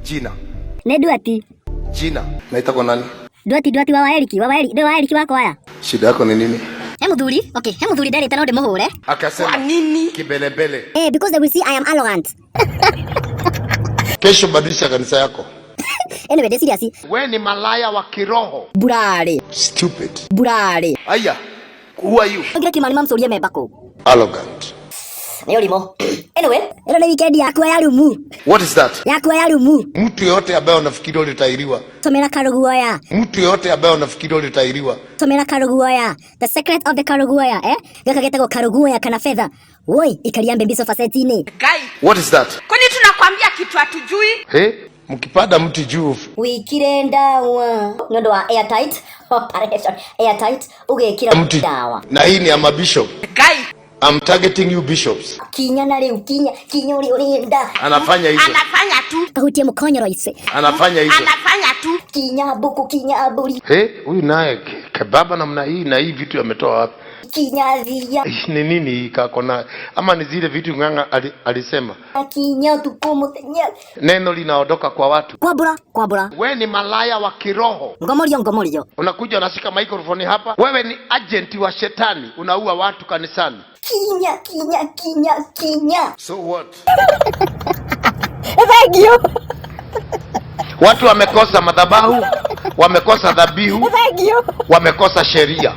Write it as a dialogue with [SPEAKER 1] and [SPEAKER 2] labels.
[SPEAKER 1] Jina.
[SPEAKER 2] Nĩ Nduati.
[SPEAKER 1] Jina. Naitwa nani?
[SPEAKER 2] Nduati, Nduati wa Waeriki, wa Waeriki, wa Waeriki wako aya.
[SPEAKER 1] Shida yako ni nini?
[SPEAKER 2] He muthuri, okay, he muthuri nderĩte no ndĩmũhũre.
[SPEAKER 1] Akasema
[SPEAKER 3] Kwa nini?
[SPEAKER 1] Kibelebele.
[SPEAKER 2] Eh, because they will see I am arrogant.
[SPEAKER 1] Kesho badilisha kanisa yako.
[SPEAKER 2] Anyway, ndĩ serious.
[SPEAKER 1] We ni malaya wa kiroho.
[SPEAKER 2] Burarĩ,
[SPEAKER 1] Stupid.
[SPEAKER 2] burarĩ.
[SPEAKER 1] Aya. Who are you?
[SPEAKER 2] Ngire Kimani mamcurie memba kũ.
[SPEAKER 1] Arrogant.
[SPEAKER 2] Nĩ ũrimũ. Anyway, ĩno nĩ weekend yakwa ya rumu.
[SPEAKER 1] What is that?
[SPEAKER 2] Yakwa ya rumu.
[SPEAKER 1] Mtu yote ambaye unafikiri ulitahiriwa.
[SPEAKER 2] Tomera karuguoya.
[SPEAKER 1] Mtu yote ambaye unafikiri ulitahiriwa.
[SPEAKER 2] Tomera karuguoya. The secret of the karuguoya, eh? Gaka getagwo karuguoya kana fedha. Woi, ikaria mbembe sofa set-inĩ.
[SPEAKER 3] Guy,
[SPEAKER 1] What is that?
[SPEAKER 3] kwani tunakwambia kitu hatujui?
[SPEAKER 1] Hey, mkipanda mti juu.
[SPEAKER 2] Wikire ndawa nĩ ũndũ wa airtight operation, airtight ũgekĩra
[SPEAKER 1] Mti
[SPEAKER 2] ndawa.
[SPEAKER 1] Na hii ni ya mabishop.
[SPEAKER 3] Guy,
[SPEAKER 1] I'm targeting you bishops.
[SPEAKER 2] Kinya na rĩu kinya kinya ũrĩa ũrenda.
[SPEAKER 1] Anafanya hizo.
[SPEAKER 3] Anafanya tu,
[SPEAKER 2] kahutie mũkonyoro ice.
[SPEAKER 1] Anafanya hizo.
[SPEAKER 3] Anafanya tu.
[SPEAKER 2] Kinya mbũkũ, kinya mbũri.
[SPEAKER 1] Hey, huyu naye kebaba namna hii na hii vitu ametoa wapi?
[SPEAKER 2] Kinya thia.
[SPEAKER 1] Ni nini hii kako na ama ni zile vitu ng'ang'a alisema
[SPEAKER 2] kinya ũtukũ mũthenya.
[SPEAKER 1] Neno linaondoka kwa watu.
[SPEAKER 2] Kwambũra kwambũra.
[SPEAKER 1] We ni malaya wa kiroho.
[SPEAKER 2] Ngomorio ngomorio.
[SPEAKER 1] Unakuja unashika microphone hapa. Wewe ni agent wa shetani, unaua watu kanisani.
[SPEAKER 2] Kinya kinya kinya kinya.
[SPEAKER 1] So what?
[SPEAKER 2] Thank you.
[SPEAKER 1] Watu wamekosa madhabahu, wamekosa dhabihu,
[SPEAKER 2] Thank you.
[SPEAKER 1] wamekosa sheria.